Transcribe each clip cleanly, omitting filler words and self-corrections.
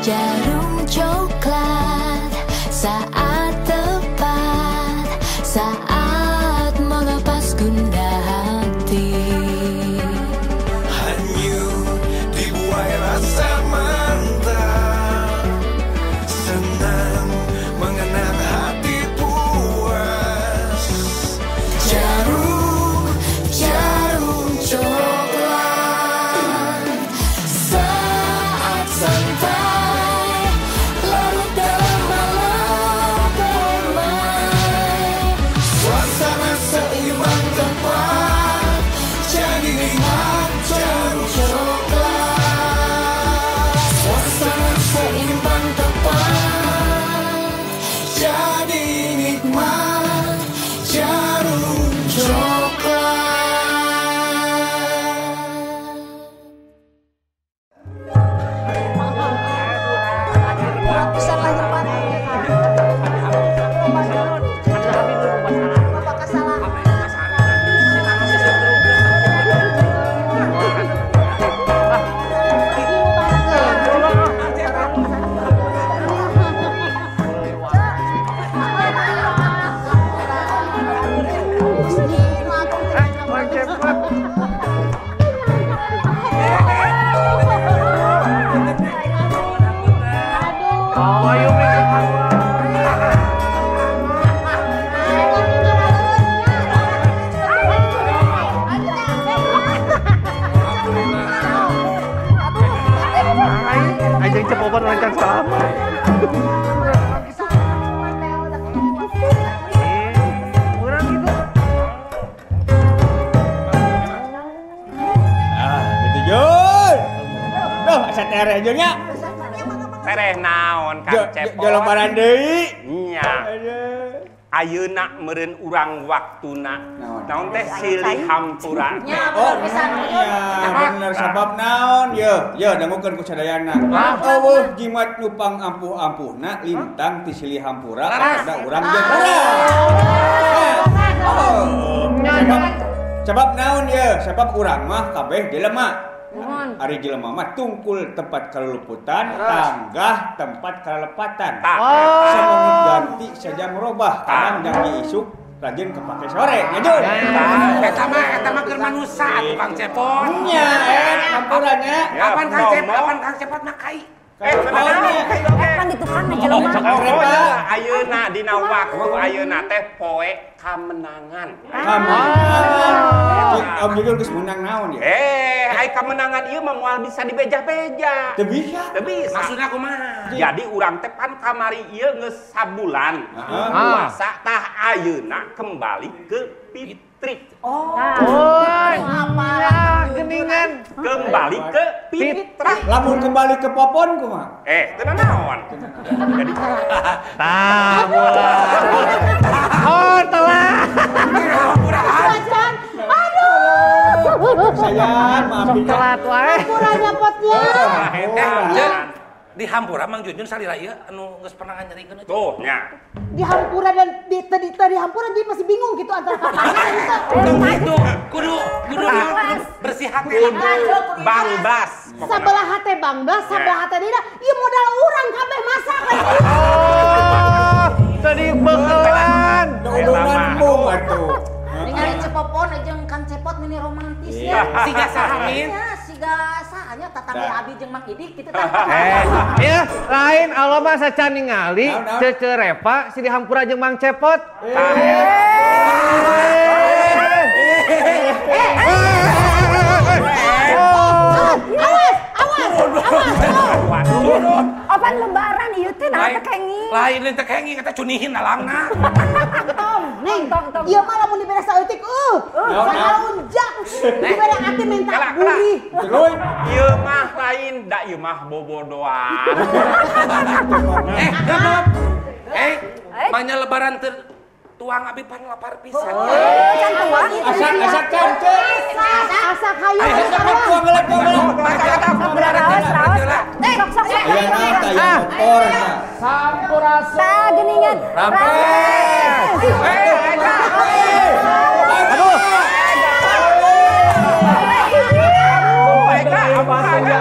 Jarum coklat saat tepat, saat melepas gundah hati. Hanyut dibuai rasa mantap, senang mengenang hati puas. Jarum, jarum coklat, saat santai larut dalam malam permai. Suasana seimbang tepat, jadi nikmat jarum coklat. Suasana seimbang tepat, jadi nikmat jarum coklat. Ajeng cepopan lancar sama. Orang gitu. Ah, gitu Jun. Duh, asa tereh Jun nya. Tereh naon Kang Cepot? Jo lebaran deui. Nya. Ayeuna meureun urang waktuna. Naon teh silih hampura. Oh, ya, bener sabab naon ye, ye dangukeun ku sadayana. Eueuh jimat nu pangampuh-ampuhna lintang ti silih hampura pada urang jeung urang. Sabab naon ye, sabab urang mah kabeh jelema. Ari jelema mah tungkul tempat kaluluputan, tanggah tempat kalelepatan. Sameungit ganti saja merubah, kadang janji isuk rajin kepake sore. Nya Jun. Eta mah keur manusa atuh Kang Cepot. Nya, hampura nya. Kapan Kang Cepot mah kai? Pan di tukang jelema. Ayeuna dina waktu ayeuna teh poe kamenangan. Kamenangan. Om Jujur geus menang naon ya? Ai kamenangan ieu mah moal bisa dibeja-beja. Teu bisa. Teu bisa. Maksudna kumaha? Jadi urang teh pan kamari ieu geus sabulan puasa tah ayeuna kembali ke fitri. Oh. Ya, geningan. Kembali ke fitrah. Lamun kembali ke popon kumaha? Teu naon. Jadi tah oh, telah. Aduh. Sayang, maafin. Telat wae. Hampura nyapotnya. Di hampura Mang Junjun salila ieu anu geus pernah nyerikeun. Tuh nya. Di hampura dan di hampura jadi masih bingung gitu antara kapan itu. Kudu kudu bersih hati. Kudu bangbas. Sabelah hate bangbas, sabelah hate dina. Ieu modal urang kabeh masak. Oh, tadi beukelan. Udunan mung atuh. Ningali Cepopon jeung Kang Cepot meni romantis ya. Siga saha min? Siga saha nya tatangga abi jeung Mang Idik kitu tah. Ya, lain Allah mah sacan ningali Cece Repa si dihampura jeung Mang Cepot. Awas, awas, awas. Opan lebaran ieu teh naha teh kenging. Lain teh kenging eta cunihin alangna. Tong, neng, ieu mah lamun dibere saeutik sakalunjak. Dibere ati minta gurih. Terus ieu mah lain da ieu mah bobodoan. Banyak lebaran teu tuang abi pan lapar pisan. Can tuang. Asak asak can. Asak hayu. Tuang geuleuh tuang geuleuh. Raos raos. Sok sok sok. Aya motor. Sampurasun. Tah geuningan. Rampes. Aduh. Eka, apa saja?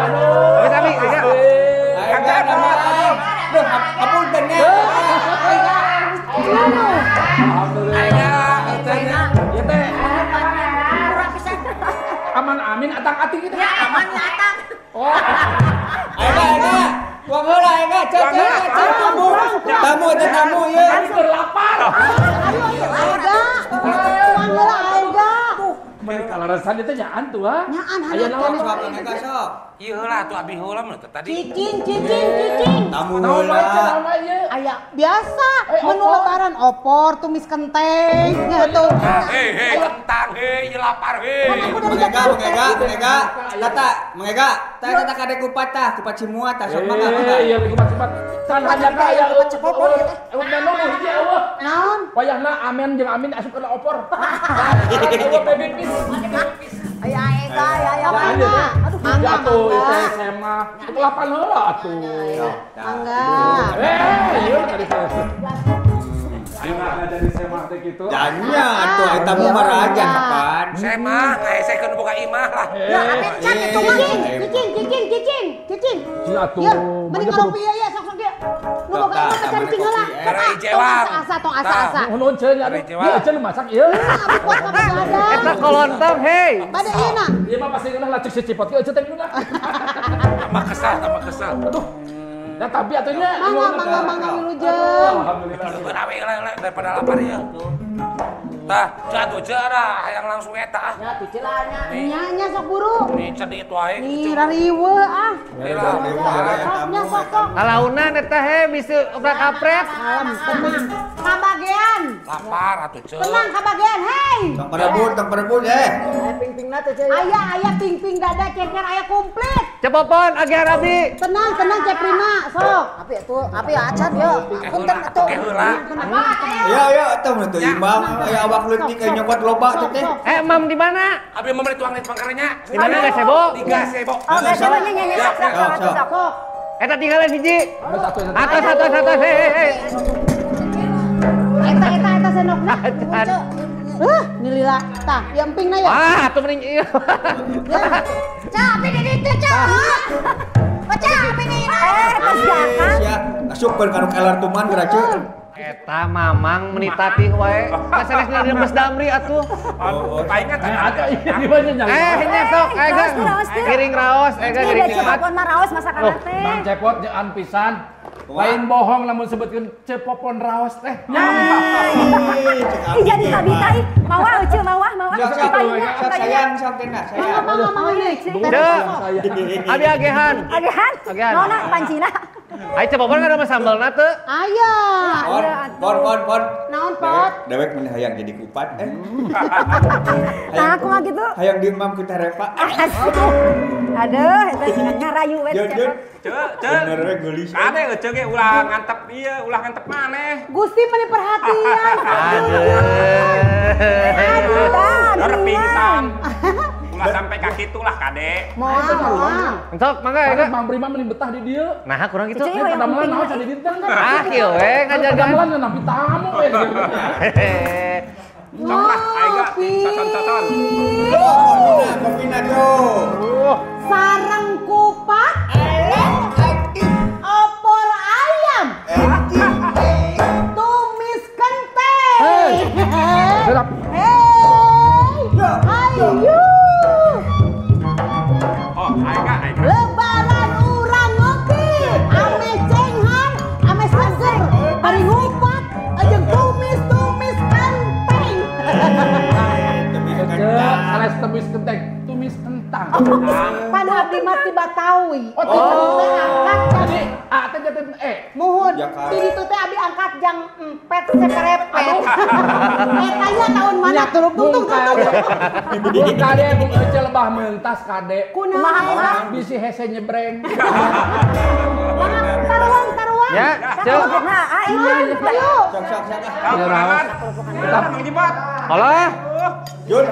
Abi, Eka. Kang Cepot. Paman Amin atang-ating kita. Ya aman ya atang. Oh. Ayo, tuang heula ayo, cek tamu. Tamu eta tamu ieu. Keur lapar. Ayo ayo tuang heula ayo. Meni kalaresan itu nyaan tuh ah. Nyaan aya naon sok. Ieu heula atuh abi heula mah tadi. Cicing cicing. Tamu heula. Aya biasa menu lebaran opor, tumis kenteng nya tuh. Hei kentang hei ieu lapar hei. Mengega, tata, mengega. Tata kade kupat tah, kupat cimua tah sok mangga mangga. Iya kupat cepat. Can hanya ka aya cepopon ieu teh. Menu hiji eueuh. Naon? Wayahna amen jeung amin asup kana opor. Eueuh baby pis. Aya ega aya mangga. Aduh mangga. Atuh ieu teh semah. Kelapan heula atuh. Mangga. Ieu tadi Ayo dari semah teh kitu. Janya atuh eta mah maraja kapan. Semah ngaesekeun boga imah lah. Ya amin can itu mah. Cicing cicing. Atuh. Ya, mending ngopi ieu ya sok-sok ieu. Nu boga imah teh cicing heula. Asa tong asa-asa. Nuhun ceun atuh. Ieu ceun masak ieu. Abi kuat mah ada. Eta kolontong hei. Bade ieu na. Ieu mah pasti ngeunah lacik si cipot ieu teh ngeunah. Tambah kesal, tambah kesal. Aduh. Ya tapi atunya mangga wilujeng. Alhamdulillah. Beurawe lah daripada lapar ieu. Tah, jatuh jarah hayang langsung eta ah. Nya tuh celana. Nya nya sok buru. Nih cedit wae. Nih rariweuh ah. Nya sok sok. Kalaunan eta he bisi obrak-aprek. Kalem tenang. Kabagean. Lapar atuh ceu. Tenang kabagean hei. Tong perebut eh. Aya ping-pingna teh ceu. Aya aya ping-ping dada ceker aya komplit. Cepopon agehan abdi. Tenang tenang Ceprina sok. Api atuh, api acan ya. Punten atuh. Ya ya atuh mun teu imbang aya awak leutik aya nyokot loba teh teh. Mam di mana? Abi mau beli tuang di pangkarnya. Di mana gazebo? Di gazebo. Oh, gazebo nya nya sok sok sok. Eta tinggalan hiji. Atas hei. Eta eta eta sendokna. Nilila tah, ieu empingna ya. Ah, atuh mending ieu. Ca, abi di ditu, Ca. Ca, abi di tos gakang. Sia, asup keur ka nu kelar tuman geura ceu. Eta mamang meni tatih wae. Sanesna di Mas Damri atuh. Oh, paingan atuh ieu di mana nya? Nya sok ega. Giring raos ega giring nikmat. Cepopon mah raos masakan teh. Mang Cepot nyaan pisan. Lain bohong lamun sebutkeun cepopon raos teh. Ih jadi kabita ih. Mawa euceu mawa mawa. Sok sayang sok teh sayang. Mangga mangga ieu. Abi agehan. Agehan? Naonna pancina? Ayo cepopon ada mah sambalna teu? Aya. Pon. Naon pot? Dewek mun hayang jadi kupat eh. Nah, aku mah gitu. Hayang diemam ku Teh Reva. Aduh, eta ngarayu we Cepot. Ceu, ceu. Bener we geulis. Kade euceu ge ulah ngantep ieu, ulah ngantep maneh. Gusti meni perhatian. Aduh. Aduh, Dor pingsan. Ulah sampai ka kitu lah kade. Moal, moal. Entok mangga ya. Mang Prima mending betah di dieu. Nah, kurang gitu. Padamelan naon di bintang kan. Ah, kieu we ngajagaan. Padamelan nampi tamu we. Sok lah, aing sason-sason. Kopina tuh. Sarang kupat, opor ayam, tumis kenteng. Hei, ayo. Oh, aing. Lebaran urang ngopi, ame cenghan, ame seger, bari ngupat, jeung tumis kenteng. Tumis kentang. Sanes tumis kenteng, tumis kentang. Pan abdi mah ti Batawi. Oh, teh angkat. Jadi A teh janten E. Muhun. Ti ditu teh abdi angkat jang empet sekerepet. Eta nya tahun mana tulung tungtung tungtung. Bung kade bung ece lebah mentas kade. Kunaon? Bisi hese nyebreng. Taruang taruang. Ya, cek. Nah, ayo. Ayo. Sok sok sok. Mang Jibot. Alah. Jun.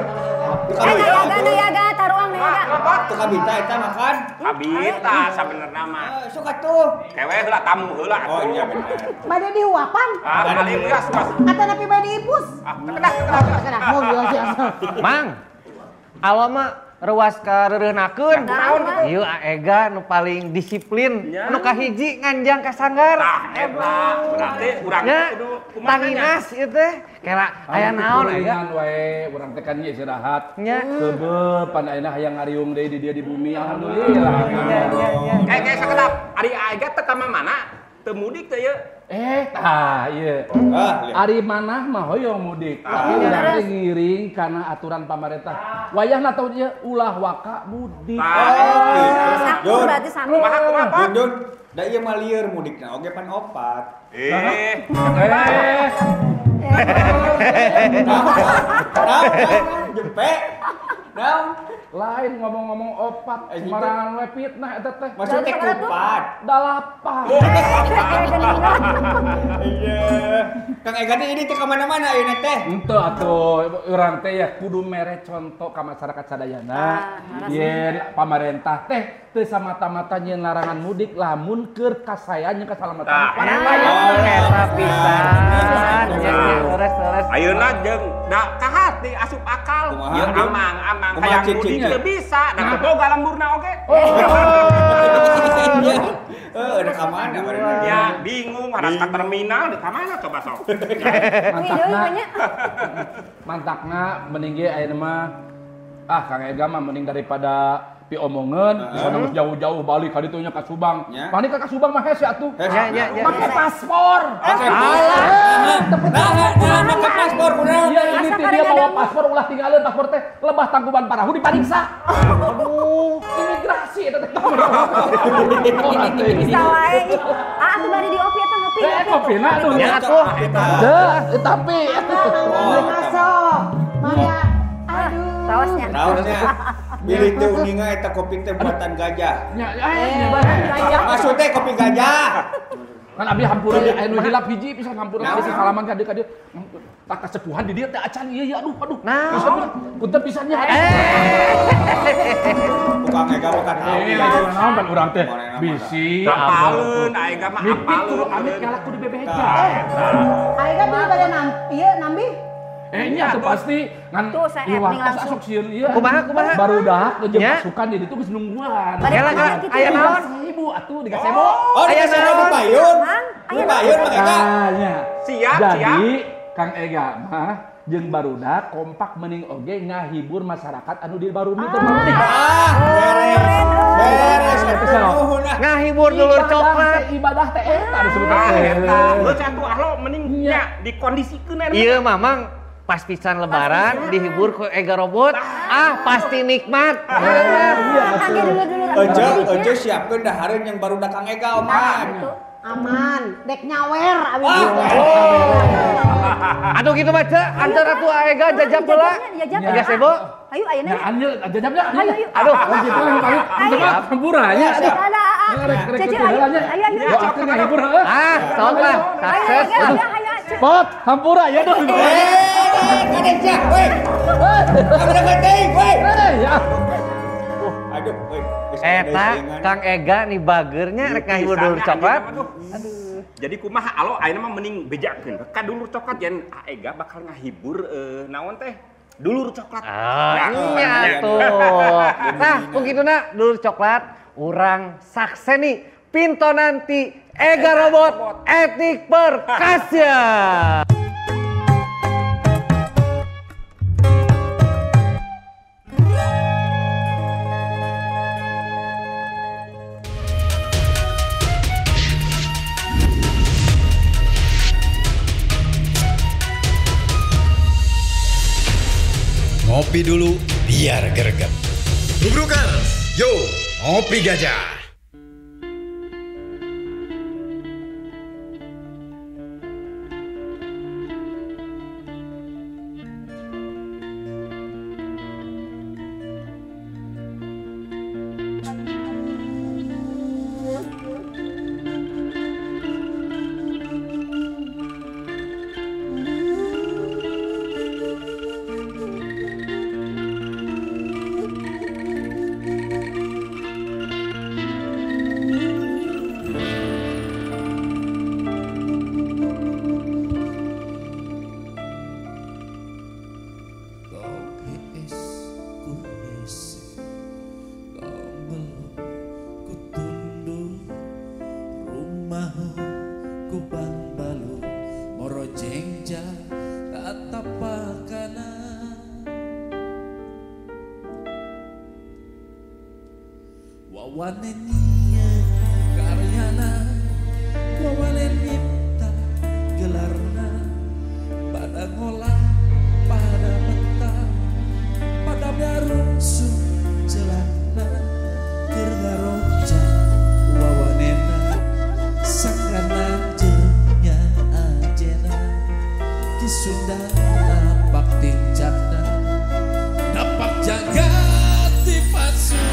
Nayaga nayaga taruang nayaga. Tuh kabita eta makan. Kabita sabenerna mah. Sok atuh. Kewe heula tamu heula atuh. Oh iya bener. Bade dihuapan. Ah, paling geus pas. Atanapi bade diipus. Ah, kedah kedah. Kedah. Mau biasa. Mang. Alama Ruas ka reureunakeun. Ieu Aega nu paling disiplin, nu kahiji nganjang ka sanggar. Tah eta berarti urang kudu kumaha tanginas ieu teh. Kela aya naon Aega? Wae urang teh kan istirahat. Keubeuh pan ayeuna hayang ngariung deui di dieu di bumi. Alhamdulillah. Kayak sakedap ari Aega teh ka mana? Teu mudik teh ieu. Tah ieu. Ari manah mah hoyong mudik. Tapi urang teh ngiring kana aturan pamarentah. Wayahna tau ieu ulah waka mudik. Sakur berarti sami. Kumaha kumaha? Dun, da ieu mah lieur mudikna oge pan opat. Naon jempe. Naon? Lain ngomong-ngomong opat, sembarangan we fitnah eta teh. Maksudnya kupat. Dalapan. Iya. Kang Ega teh ini teh ka mana-mana ayeuna teh. Henteu atuh urang teh ya kudu mere contoh ka masyarakat sadayana. Yen pamarentah teh teu samata-mata nyieun larangan mudik lamun keur kasayan jeung kasalamatan. Eta pisan. Leres-leres. Ayeuna jeung da kahati asup akal. Ieu amang-amang hayang mudik teu bisa, da teu boga lemburna oge. Heeh, da ka mana bareuna? Ya bingung harus ka terminal di ka mana coba sok. Mantakna mending ge ayeuna mah Kang Ega mah mending daripada piomongeun, bisa geus jauh-jauh balik ka ditu nya ka Subang. Panik ka Subang mah hese atuh. Make paspor. Alah, nah make paspor kunaon? Iya, ini dia bawa paspor ulah tinggalin paspor teh lebah tangkuban parahu dipariksa. Aduh, imigrasi eta teh. Bisa wae. Atuh bari di opi eta ngopi. Kopina atuh. Ya atuh. Teu, tapi masuk. Mangga. Aduh. Raosnya. Raosnya. Bilih teu uninga eta kopi teh buatan gajah. Nya, maksudnya kopi gajah. Kan abdi hampura aya nu hilap hiji pisan hampura ka salaman ka dieu ka dieu. Tah kasepuhan di dieu teh acan ieu ya aduh aduh. Nah, punten pisan nya. Bukan Ega bukan naon pan urang teh. Bisi apaleun Aega mah apaleun. Amit galak kudu bebeja. Aega beli bade ieu nambi. Ini atuh pasti ngan ieu waktos asok sieun ieu. Kumaha kumaha? Barudak jeung pasukan di ditu geus nungguan. Kela ka aya naon? Ibu atuh di gazebo. Oh, aya naon di payun. Di payun Kang Ega. Siap, siap. Jadi Kang Ega mah jeung barudak kompak mending oge ngahibur masyarakat anu di barumi teh mah. Ah, beres. Beres atuh. Ngahibur dulur coklat. Ibadah teh eta disebutna teh. Eta. Geus atuh ahlo mending nya dikondisikeun eta. Ieu mamang pas pisan lebaran dihibur ku Ega Robot, pasti nikmat. Ojo siapkeun dahareun yang barudak Kang Ega oman. Aman, dek nyawer abi. Aduh gitu mah ce, antar atuh Ega jajab heula. Ega sebo. Ayo ayeuna. Jajabnya. Aduh, gitu lah pamit. Hampura nya. Ayo ayo ayo. Doakeun ngahibur heuh. Ah, sok lah. Sukses. Pot, hampura ya dong. Kadang woi. Kamu teuing, woi. Aduh, woi. Eta Kang Ega nih bagernya rek ngahibur dulur coklat. Aduh. Jadi kumaha alo ayeuna mah mending bejakeun ka dulur coklat yen Ega bakal ngahibur naon teh? Dulur coklat. Ah, iya tuh. Nah, ku kituna dulur coklat urang sakseni pinto nanti Ega Robot Etnik Perkasya. Ngopi dulu biar greget. Rubrukers, yo ngopi gajah. Wawane nyieun karyana, wawane nyipta gelarna, pada ngolah, pada mentah, pada nyarungsung celana, keur ngaronca wawanena, sangkana jenya ajena, Ki Sunda napak tincakna, napak jagat di Pasundan.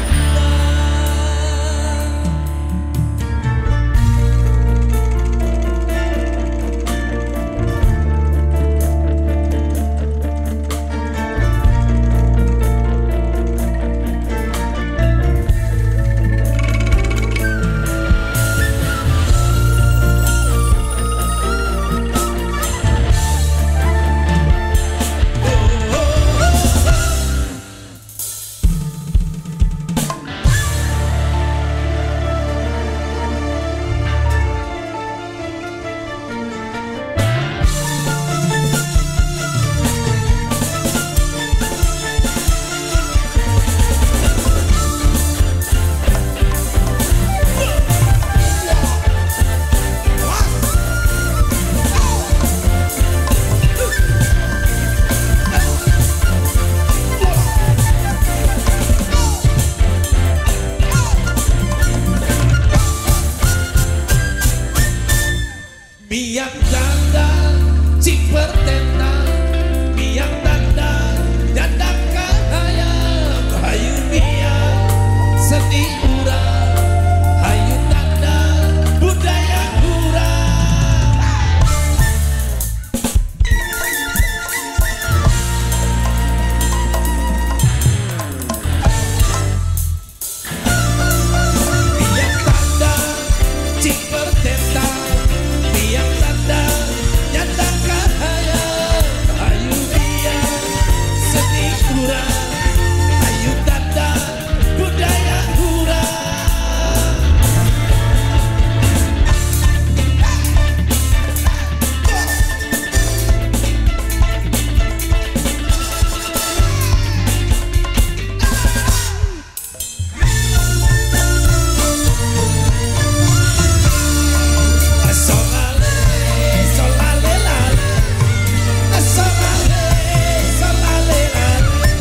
Miang dandan cik pertena, miang dandan dandan kahayang, hayu miang seni urang, hayu dandan budaya urang. Miang dandan cik pertena, miang dandan nyandang kahayang, hayu miang seni urang, hayu dandan budaya urang. Solale, solale lale, solale, solale lale,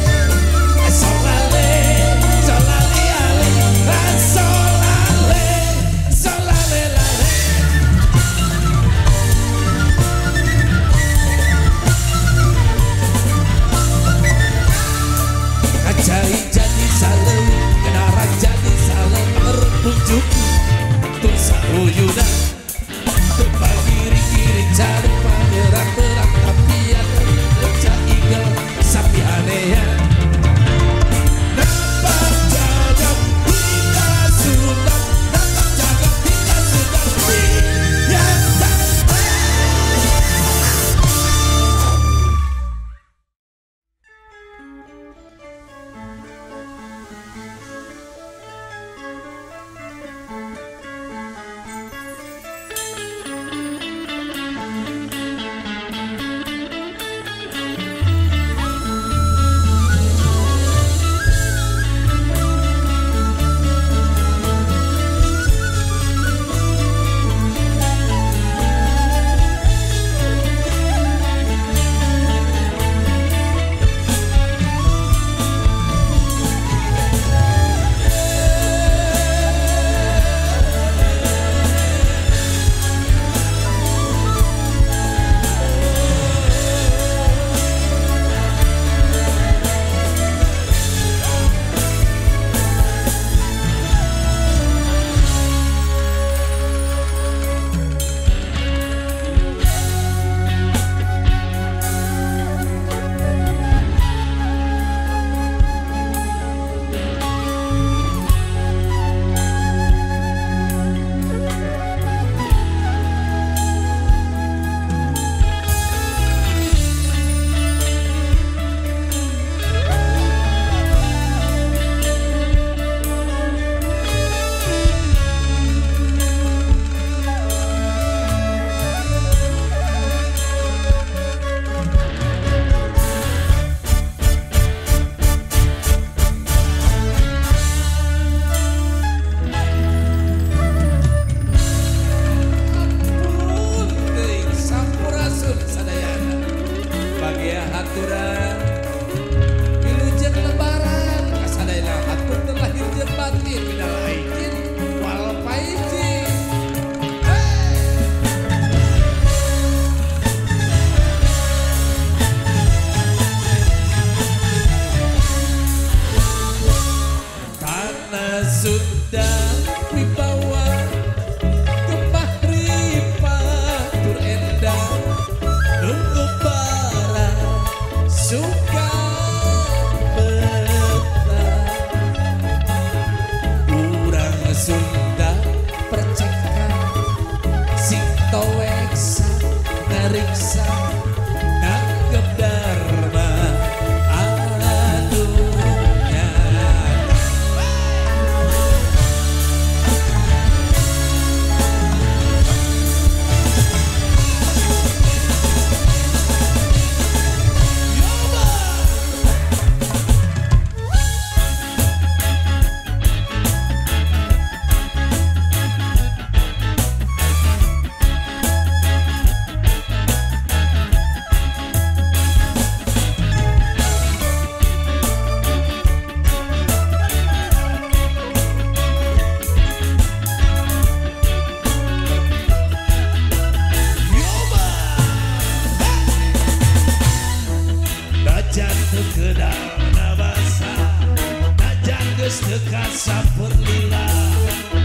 Geus teu kasaperlila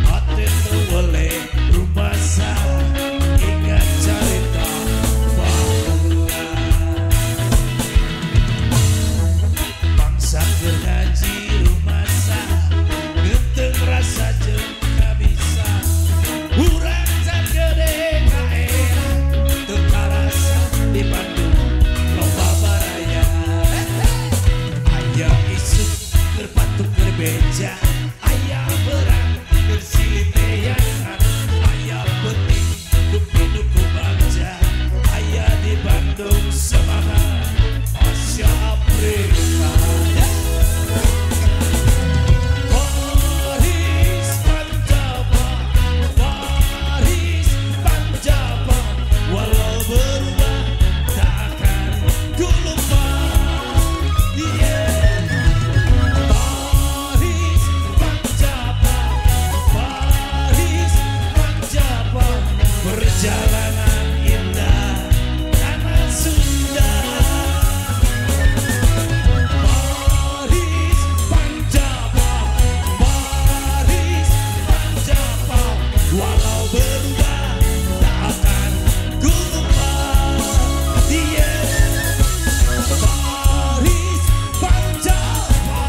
hate teu weleh rumasa ingat carita baheula. Bangsa keur ngaji rumasa geuteung rasa jeung kabisa urang can gede ka era teu karasa di Bandung loba baraya. Aya isuk keur patuk keur beja aya berang keur siliteangan aya peuting nu ku bagja aya di Bandung semangat Asia Afrika. Paris Panjaba, Paris Panjaba, walau berubah takkan ku lupa. Yeah. Paris Panjaba, Paris Panjaba, perjalanan indah tanah Sunda. Paris Panjaba, Paris Panjaba, walau berubah tak akan ku lupa. Yeah. Paris Panjaba,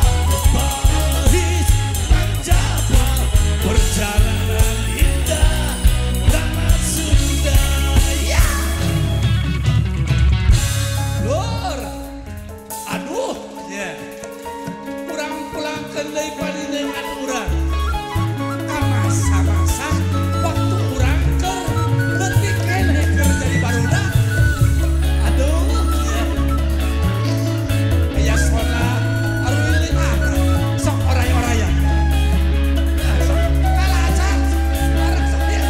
Paris Panjaba, perjalanan indah tanah Sunda. Ya. Lur, aduh, ya. Urang pulangkeun deui panenengan urang. Ka masa-masa waktu urang keur leutik keneh keur jadi barudak. Aduh, ya. Aya sona aruileun ah, sok oray-orayan. Ah, sok kalah acan. Bareng sok ya.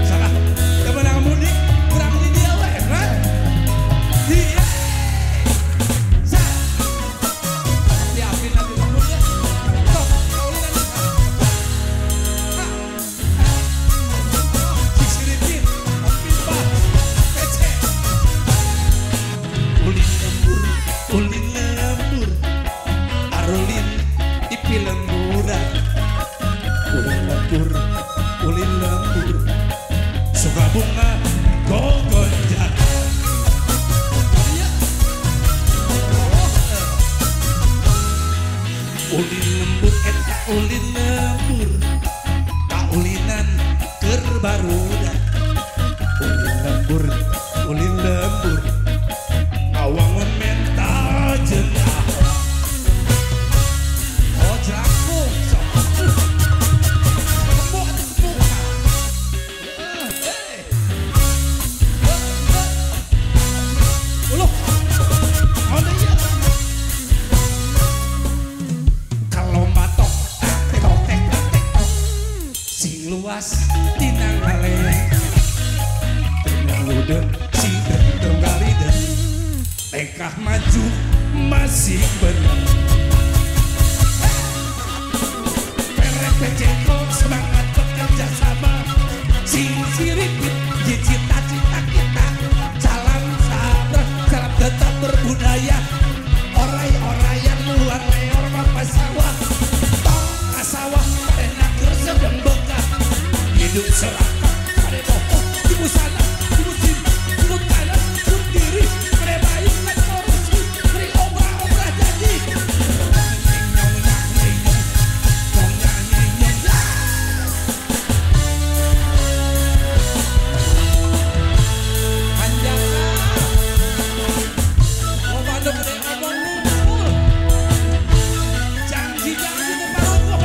Salah, kemenang mudik kurang di dia we, kan? Iya. Sa. Siapin nanti lembur ya. Sok, kaulinan. Ha. Sisiripin, pipa, pece. Ulin lembur, arulin di pilemburan. Ulin lembur, suka bunga gogonjak. Ulin lembur eta ulin lembur, kaulinan keur barudak. Ulin lembur, ngawangun mental jeung akhlak. Oh jelangkung sok. Tembok atuh tembok. Uluh. Oh iya. Kalau matok tek tok tek tek tok sing luas tinang hale. Tenang ludeng si tentong galiden. Tekah maju masih bener. Perek semangat bekerja sama. Sing siripit cita-cita kita. Salam sabar, salam tetap berbudaya. Orai-oraian luar leor mapa sawah. Tong kasawah karena sedang bekah. Hidup serakah pada bohong di busana, di musim, di kanan, di kiri. Pada baik kan korupsi, beri obra-obra jadi. Janji-janji depan aku.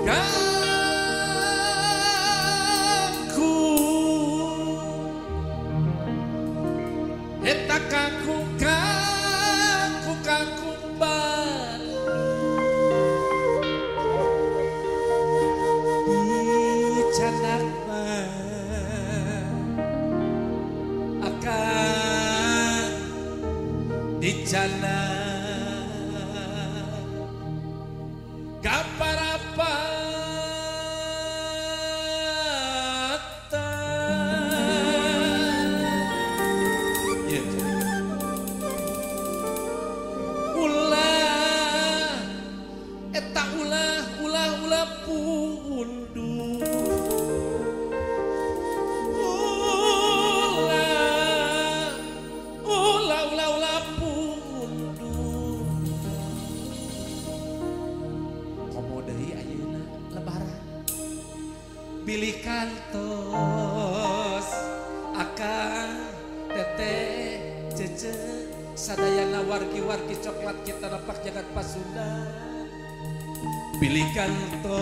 Kangkung eta kangkung kangkung kangkung Bandung dicanak mah akan dicanak kaparapatan. Iya, ulah eta ulah ulah ulah pundu ulah ulah ulah ulah pundu komo deui ayeuna lebaran bilih kantos akang teteh cece sadayana wargi-wargi coklat kita napak jagat Pasundan bilih kantos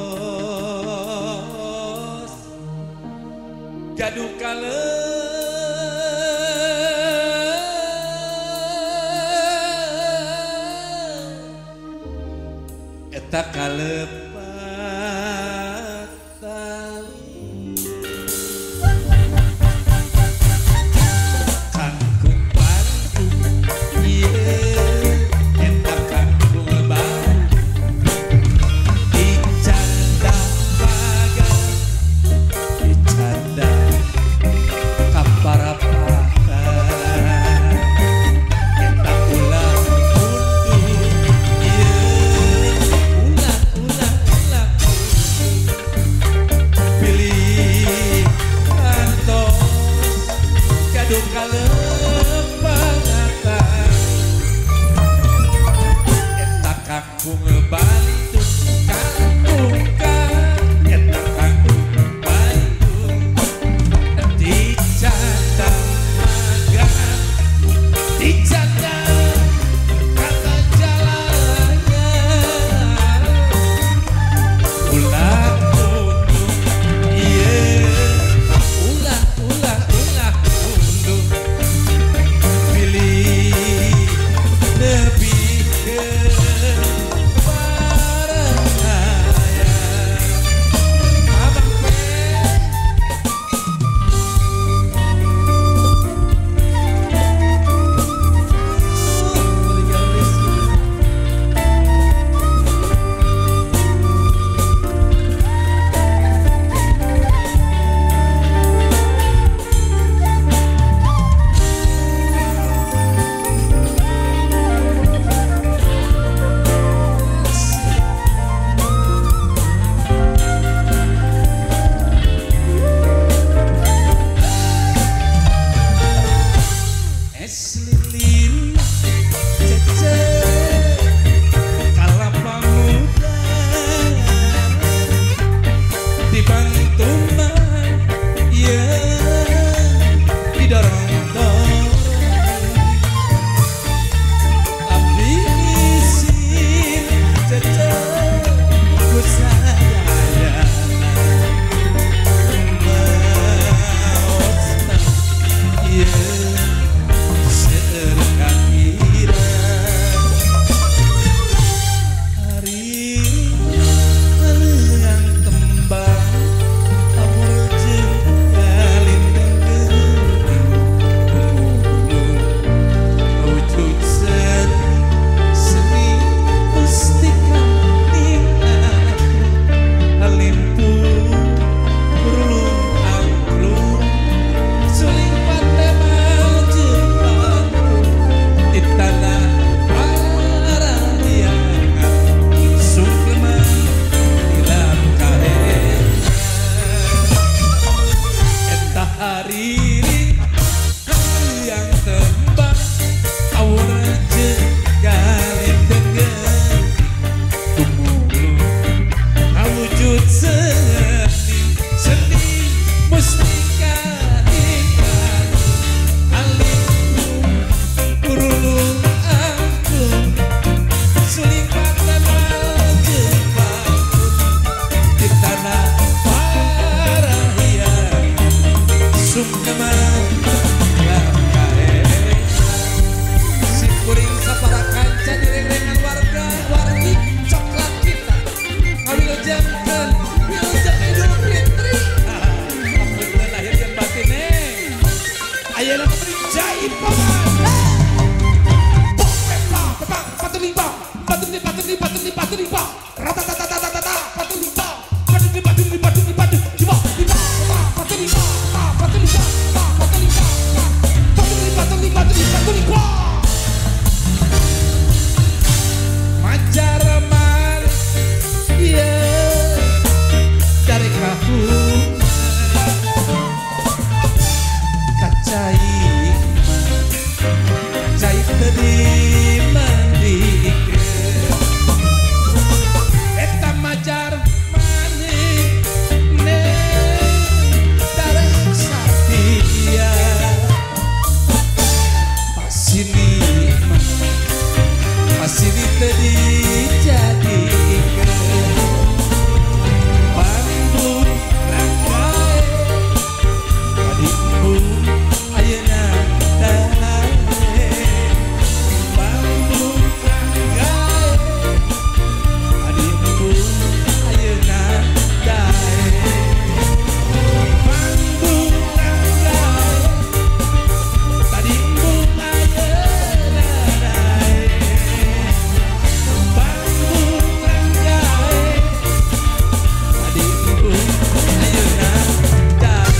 gaduh kalem eta kalepatan. Kangkung Bandung ieu eta kangkung Bandung dicanda bagan dicanda kaparapatan eta ulah mundur ieu ulah ulah ulah pilih kantos gaduh kalepatan eta kangkung Bandung kangkung kang eta kangkung Bandung dicanda magang dicanda kata jalannya ulah mundur ieu ulah ulah ulah mundur pilih nepikeun 5 5 5 5 rata tata tata tata 4 5 4 5 5 5 5 5 5 4 5 4 5 4 5 4 5 4 5 4 5. Majar iya dari kahu kacai kacai tadi mandikeun eta majar maneh darek satia pasini pasini tadi jadikeun panggung rangkae kadimbung ayeuna dae panggung rangkae kadimbung ayeuna dae panggung rangkae kadimbung ayeuna dae panggung rangkae kadimbung ayeuna dae.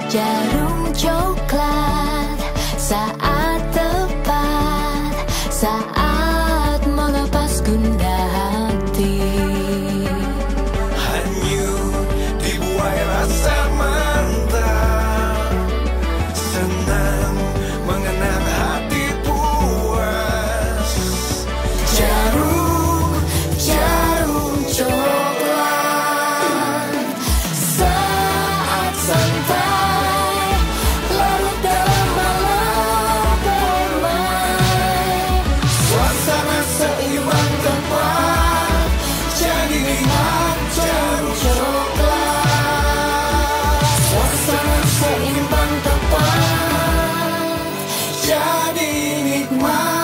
Jarum coklat saat tepat, saat melepas gundah hati. Hanyut dibuai rasa mantap, senang mengenang hati puas. Jarum, jarum coklat saat santai larut dalam malam permai. Suasana seimbang tepat, jadi nikmat jarum coklat. Suasana seimbang tepat, jadi nikmat.